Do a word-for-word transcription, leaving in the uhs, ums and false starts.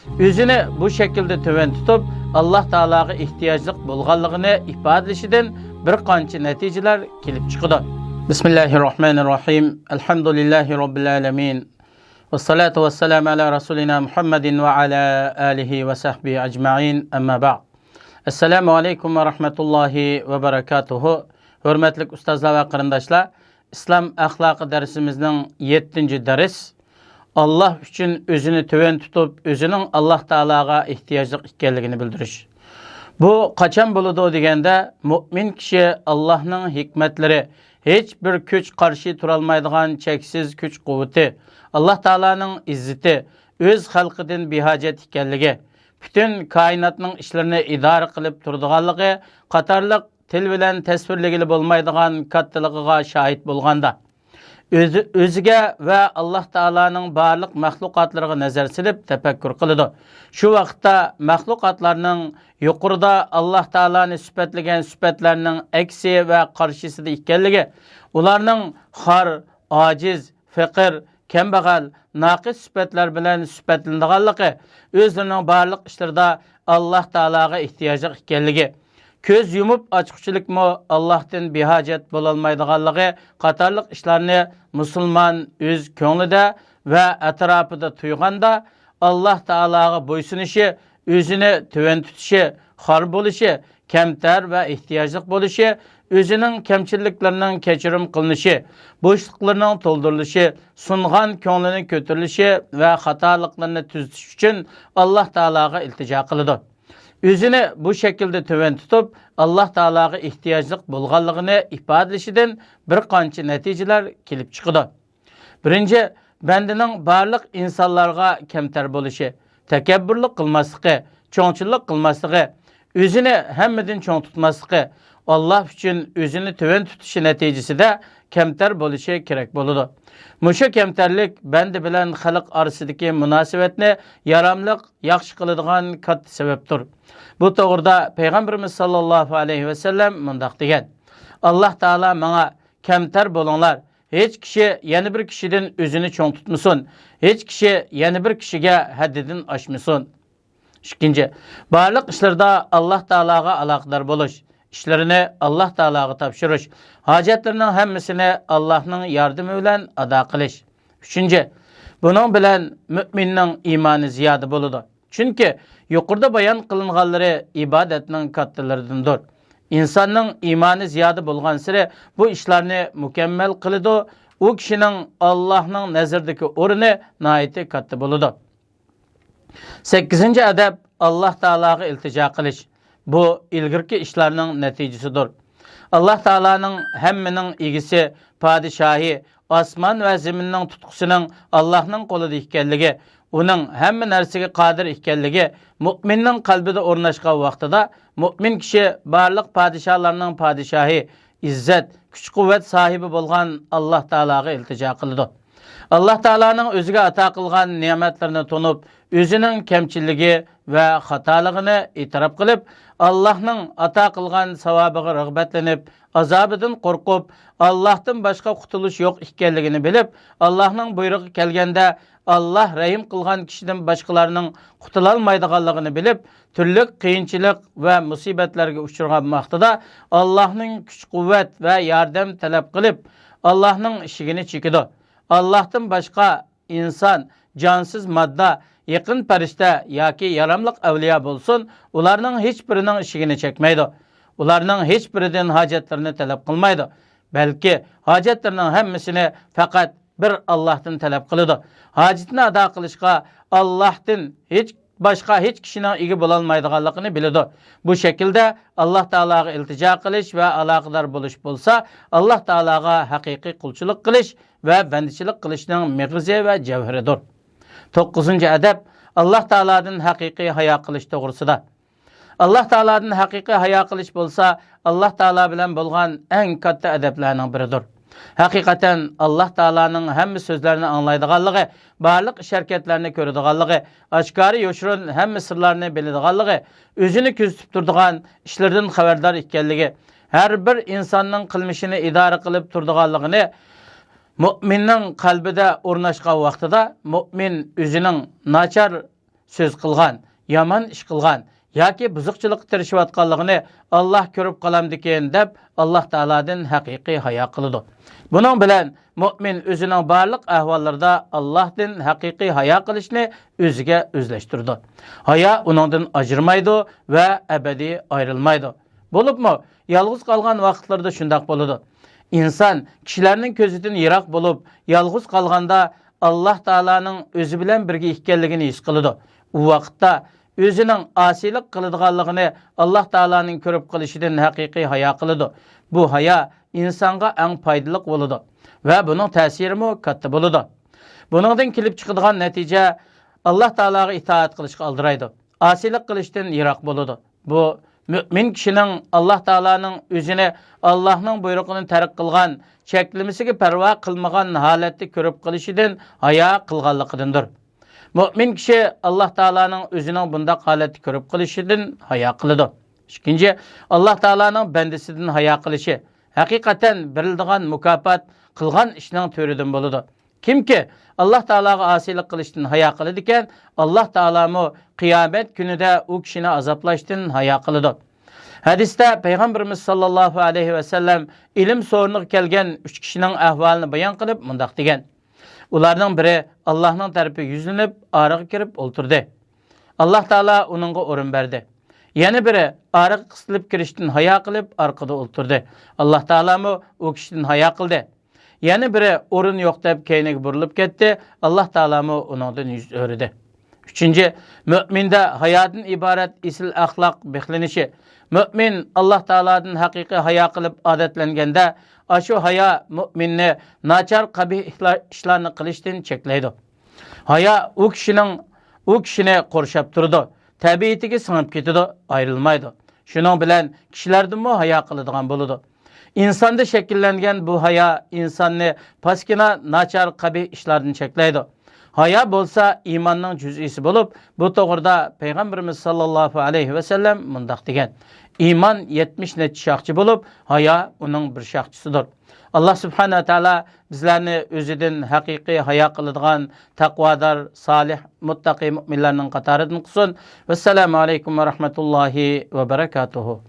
ئۆزىنى بۇ شەكىلدە تۆۋەن تۇتۇپ، ئاللاھ تائالاغا ئېھتىياجلىق بولغانلىقىنى ئىپادىلىشىدىن بىر قانچە نەتىجىلەر كېلىپ چىقىدۇ. بىسمىللاھىر راھمانىر راھىم. ئەلھەمدۇلىللاھى راببىل ئالەمىن. ۋەسسالاتۇ ۋەسسالامۇ ئالا رەسۇلىنا مۇھەممەدىن ۋە ئالا ئالىھى ۋە سەھبىھى ئەجمەئىن. ئەمما بەئد. ئەسسالامۇ ئەلەيكۇم ۋە رەھمەتۇللاھى ۋە بەرەكاتۇھۇ. ھۆرمەتلىك ئۇستازلار ۋە قېرىنداشلار، ئىسلام ئەخلاقى دەرسىمىزنىڭ يەتتىنچى دەرس، ئاللاھ ئۈچۈن ئۆزىنى تۆۋەن تۇتۇپ، ئۆزىنىڭ ئاللاھ تائالاغا ئېھتىياجلىق ئىكەنلىكىنى بىلدۈرۈش. بۇ قاچان بولىدۇ دېگەندە، مۇئمىن كىشى ئاللاھنىڭ ھېكمەتلىرى، ھېچ بىر كۈچ قارشى تۇرالمايدىغان چەكسىز كۈچ-قۇۋۋىتى، ئاللاھ تائالانىڭ ئىززىتى، ئۆز خەلقىدىن بىھاجەت ئىكەنلىكى، پۈتۈن كائىناتنىڭ ئىشلىرىنى ئىدارە قىلىپ تۇرىدىغانلىقى قاتارلىق تىل بىلەن تەسۋىرلىگىلى بولمايدىغان كاتتىلىقىغا شاھىت بولغاندا، ئۆزى، ئۆزىگە ۋە ئاللاھ تائالانىڭ بارلىق مەخلۇقاتلىرىغا نەزەر سېلىپ تەپەككۇر قىلىدۇ. شۇ ۋاقىتتا مەخلۇقاتلارنىڭ يۇقىرىدا ئاللاھ تائالانى سۈپەتلىگەن سۈپەتلەرنىڭ ئەكسى ۋە قارشىسىدا ئىكەنلىكى، ئۇلارنىڭ خار، ئاجىز، پېقىر، كەمبەغەل، ناقىس سۈپەتلەر بىلەن سۈپەتلىنىدىغانلىقى، ئۆزلىرىنىڭ بارلىق ئىشلىرىدا ئاللاھ تائالاغا ئېھتىياجلىق ئىكەنلىكى، كۆز يۇمۇپ ئاچقۇچىلىكمۇ ئاللاھتىن بىھاجەت بولالمايدىغانلىقى قاتارلىق ئىشلارنى مۇسۇلمان ئۆز كۆڭلىدە ۋە ئەتراپىدا تۇيغاندا، ئاللاھ تائالاغا بويسۇنۇشى، ئۆزىنى تۆۋەن تۇتۇشى، خار بولۇشى، كەمتەر ۋە ئېھتىياجلىق بولۇشى، ئۆزىنىڭ كەمچىلىكلىرىنىڭ كەچۈرۈم قىلىنىشى، بوشلۇقلىرىنىڭ تولدۇرۇلۇشى، سۇنغان كۆڭلىنى كۆتۈرۈلۈشى ۋە خاتالىقلىرىنى تۈزىتىش ئۈچۈن ئاللاھ تائالاغا ئىلتىجا قىلىدۇ. ئۆزىنى بۇ شەكىلدە تۆۋەن تۇتۇپ، ئاللاھ تائالاغا ئېھتىياجلىق بولغانلىقىنى ئىپادىلىشىدىن بىر قانچە نەتىجىلەر كېلىپ چىقىدۇ. بىرىنچى، بەندىنىڭ بارلىق ئىنسانلارغا كەمتەر بولۇشى، تەكەببۇرلۇق قىلماسلىقى، چوڭچىللىق قىلماسلىقى، ئۆزىنى ھەممىدىن چوڭ تۇتماسلىقى، ئاللاھ ئۈچۈن ئۆزىنى تۆۋەن تۇتۇشى نەتىجىسىدە كەمتەر بولۇشى كېرەك بولىدۇ. مۇشۇ كەمتەرلىك بەندە بىلەن خەلق ئارىسىدىكى مۇناسىۋەتنى ياراملىق، ياخشى قىلىدىغان كاتتا سەۋەبتۇر. بۇ توغرىدا پەيغەمبىرىمىز ساللاللاھۇ ئەلەيھى ۋەسەللەم مۇنداق دېگەن: ئاللاھ تائالا ماڭا، كەمتەر بولۇڭلار، ھېچ كىشى يەنە بىر كىشىدىن ئۆزىنى چوڭ تۇتمىسۇن، ھېچ كىشى يەنە بىر كىشىگە ھەددىدىن ئاشمىسۇن. ئىككىنچى، بارلىق ئىشلىرىدا ئاللاھ تائالاغا ئالاقىدار بولۇش، ئىشلىرىنى ئاللاھ تائالاغا تاپشۇرۇش، ھاجەتلىرىنىڭ ھەممىسىنى ئاللاھنىڭ ياردىمى بىلەن ئادا قىلىش. ئۈچىنچى، بۇنىڭ بىلەن مۆمىننىڭ ئىمانى زىيادە بولىدۇ. چۈنكى يۇقىرىدا بايان قىلىنغانلىرى ئىبادەتنىڭ كاتتىلىرىدىندۇر. ئىنساننىڭ ئىمانى زىيادە بولغانسېرى بۇ ئىشلارنى مۇكەممەل قىلىدۇ. ئۇ كىشىنىڭ ئاللاھنىڭ نەزىرىدىكى ئورنى ناھايىتى كاتتا بولىدۇ. سەككىزىنچى ئەدەپ، ئاللاھ تائالاغا ئىلتىجا قىلىش. بۇ ئىلگىرىكى ئىشلارنىڭ نەتىجىسىدۇر. ئاللاھ تائالانىڭ ھەممىنىڭ ئىگىسى، پادىشاھى، ئاسمان ۋە زېمىننىڭ تۇتقۇسىنىڭ ئاللاھنىڭ قولىدا ئىكەنلىكى، ئۇنىڭ ھەممە نەرسىگە قادىر ئىكەنلىكى مۆمىننىڭ قەلبىدە ئورناشقان ۋاقتىدا، مۆمىن كىشى بارلىق پادىشاھلارنىڭ پادىشاھى، ئىززەت، كۈچ-قۇۋۋەت ساھىبى بولغان ئاللاھ تائالاغا ئىلتىجا قىلىدۇ. ئاللاھ تائالانىڭ ئۆزىگە ئاتا قىلغان نېمەتلىرىنى تونۇپ، ئۆزىنىڭ كەمچىللىكى ۋە خاتالىقىنى ئېتىراپ قىلىپ، ئاللاھنىڭ ئاتا قىلغان ساۋابىغا رىغبەتلىنىپ، ئازابىدىن قورقۇپ، ئاللاھتىن باشقا قۇتۇلۇش يوق ئىكەنلىكىنى بىلىپ، ئاللاھنىڭ بۇيرۇقى كەلگەندە، ئاللاھ رەھىم قىلغان كىشىدىن باشقىلارنىڭ قۇتۇلالمايدىغانلىقىنى بىلىپ، تۈرلۈك قىيىنچىلىق ۋە مۇسىبەتلەرگە ئۇچرىغان ۋاقتىدا ئاللاھنىڭ كۈچ-قۇۋۋەت ۋە ياردەم تەلەپ قىلىپ، ئاللاھنىڭ ئىشىكىنى چېكىدۇ. ئاللاھتىن باشقا ئىنسان، جانسىز ماددا، يېقىن پەرىشتە ياكى ياراملىق ئەۋلىيا بولسۇن، ئۇلارنىڭ ھېچبىرىنىڭ ئىشىكىنى چەكمەيدۇ. ئۇلارنىڭ ھېچبىرىدىن ھاجەتلىرىنى تەلەپ قىلمايدۇ. بەلكى ھاجەتلىرىنىڭ ھەممىسىنى پەقەت بىر ئاللاھتىن تەلەپ قىلىدۇ. ھاجىتىنى ئادا قىلىشقا ئاللاھتىن ھېچ، باشقا ھېچ كىشىنىڭ ئىگە بولالمايدىغانلىقىنى بىلىدۇ. بۇ شەكىلدە ئاللاھ تائالاغا ئىلتىجا قىلىش ۋە ئالاقىدار بولۇش بولسا، ئاللاھ تائالاغا ھەقىقىي قۇلچىلىق قىلىش ۋە بەندىچىلىك قىلىشنىڭ مېغىزى ۋە جەۋھىرىدۇر. توققۇزىنچى ئەدەپ، ئاللاھ تائالادىن ھەقىقىي ھايا قىلىش توغرىسىدا. ئاللاھ تائالادىن ھەقىقىي ھايا قىلىش بولسا، ئاللاھ تائالا بىلەن بولغان ئەڭ كاتتا ئەدەپلەرنىڭ بىرىدۇر. ھەقىقەتەن، ئاللاھ تائالانىڭ ھەممە سۆزلەرنى ئاڭلايدىغانلىقى، بارلىق ئىش-ھەرىكەتلەرنى كۆرىدىغانلىقى، ئاشكارا-يوشۇرۇن ھەممە سىرلارنى بىلىدىغانلىقى، ئۆزىنى كۆزىتىپ تۇرىدىغان، ئىشلىرىدىن خەۋەردار ئىكەنلىكى، ھەر بىر ئىنساننىڭ قىلمىشىنى ئىدارە قىلىپ تۇرىدىغانلىقىنى، مۆمىننىڭ قەلبىدە ئورناشقان ۋاقتىدا، مۆمىن ئۆزىنىڭ ناچار سۆز قىلغان، يامان ئىش قىلغان ياكى بۇزۇقچىلىققا تىرىشىۋاتقانلىقىنى ئاللاھ كۆرۈپ قالامدىكىن دەپ، ئاللاھ تائالادىن ھەقىقىي ھايا قىلىدۇ. بۇنىڭ بىلەن مۆمىن ئۆزىنىڭ بارلىق ئەھۋاللىرىدا ئاللاھتىن ھەقىقىي ھايا قىلىشنى ئۆزىگە ئۆزلەشتۈرىدۇ. ھايا ئۇنىڭدىن ئاجرىمايدۇ ۋە ئەبەدىي ئايرىلمايدۇ. بولۇپمۇ يالغۇز قالغان ۋاقىتلىرىدا شۇنداق بولىدۇ. ئىنسان كىشىلەرنىڭ كۆزىدىن يىراق بولۇپ، يالغۇز قالغاندا ئاللاھ تائالانىڭ ئۆزى بىلەن بىرگە ئىكەنلىكىنى ھېس قىلىدۇ. ئۇ ۋاقىتتا ئۆزىنىڭ ئاسىيلىق قىلىدىغانلىقىنى ئاللاھ تائالانىڭ كۆرۈپ قېلىشىدىن ھەقىقىي ھايا قىلىدۇ. بۇ ھايا ئىنسانغا ئەڭ پايدىلىق بولىدۇ ۋە بۇنىڭ تەسىرىمۇ كاتتا بولىدۇ. بۇنىڭدىن كېلىپ چىقىدىغان نەتىجە ئاللاھ تائالاغا ئىتائەت قىلىشقا ئالدىرايدۇ. ئاسىيلىق قىلىشتىن يىراق بولىدۇ. بۇ مۆمىن كىشىنىڭ ئاللاھ تائالانىڭ ئۆزىنى ئاللاھنىڭ بۇيرۇقىنى تەرك قىلغان، چەكلىمىسىگە پەرۋا قىلمىغان ھالەتتە كۆرۈپ قېلىشىدىن ھايا قىلغانلىقىدىندۇر. مۆمىن كىشى ئاللاھ تائالانىڭ ئۆزىنىڭ بۇنداق ھالەتتە كۆرۈپ قېلىشىدىن ھايا قىلىدۇ. ئىككىنچى، ئاللاھ تائالانىڭ بەندىسىدىن ھايا قىلىشى. ھەقىقەتەن بېرىلىدىغان مۇكاپات قىلغان ئىشنىڭ تۆرىدىن بولىدۇ. كىمكى ئاللاھ تائالاغا ئاسىيلىق قىلىشتىن ھايا قىلىدىكەن، ئاللاھ تائالامۇ قىيامەت كۈنىدە ئۇ كىشىنى ئازابلاشتىن ھايا قىلىدۇ. ھەدىستە پەيغەمبىرىمىز ساللاللاھۇ ئەلەيھى ۋەسەللەم ئىلىم سورىنىغا كەلگەن ئۈچ كىشىنىڭ ئەھۋالىنى بايان قىلىپ مۇنداق دېگەن: ئۇلارنىڭ بىرى ئاللاھنىڭ تەرىپىگە يۈزلىنىپ ئارىغا كىرىپ ئولتۇردى. ئاللاھ تائالا ئۇنىڭغا ئورۇن بەردى. يەنە بىرى ئارىغا قىستىلىپ كىرىشتىن ھايا قىلىپ ئارقىدا ئولتۇردى. ئاللاھ تائالامۇ ئۇ كىشىدىن ھايا قىلدى. يەنە بىرى ئورۇن يوق دەپ كەينىگە بۇرۇلۇپ كەتتى. ئاللاھ تائالامۇ ئۇنىڭدىن يۈز ئۆرۈدى. ئۈچىنچى، مۆمىندە ھايادىن ئىبارەت ئېسىل ئەخلاق بىخلىنىشى. مۆمىن ئاللاھ تائالادىن ھەقىقىي ھايا قىلىپ ئادەتلەنگەندە، ئاشۇ ھايا مۆمىننى ناچار، قەبىھ ئىشلارنى قىلىشتىن چەكلەيدۇ. ھايا ئۇ كىشىنىڭ، ئۇ كىشىنى قورشاپ تۇرىدۇ، تەبىئىتىگە سىڭىپ كېتىدۇ، ئايرىلمايدۇ. شۇنىڭ بىلەن كىشىلەردىنمۇ ھايا قىلىدىغان بولىدۇ. ئىنساندا شەكىللەنگەن بۇ ھايا ئىنساننى پاسكىنا، ناچار، قەبىھ ئىشلاردىن چەكلەيدۇ. ھايا بولسا ئىماننىڭ جۈزئىسى بولۇپ، بۇ توغرىدا پەيغەمبىرىمىز ساللاللاھۇ ئەلەيھى ۋەسەللەم مۇنداق دېگەن: ئىمان يەتمىش نەچچە شاخچە بولۇپ، ھايا ئۇنىڭ بىر شاخچىسىدۇر. ئاللاھ سۇبھانەھۇ ۋە تائالا بىزلەرنى ئۆزىدىن ھەقىقىي ھايا قىلىدىغان تەقۋادار، سالىھ، مۇتتەقى مۆمىنلەرنىڭ قاتارىدىن قىلسۇن. ۋەسسالامۇ ئەلەيكۇم ۋە رەھمەتۇللاھى ۋە بەرەكاتۇھۇ.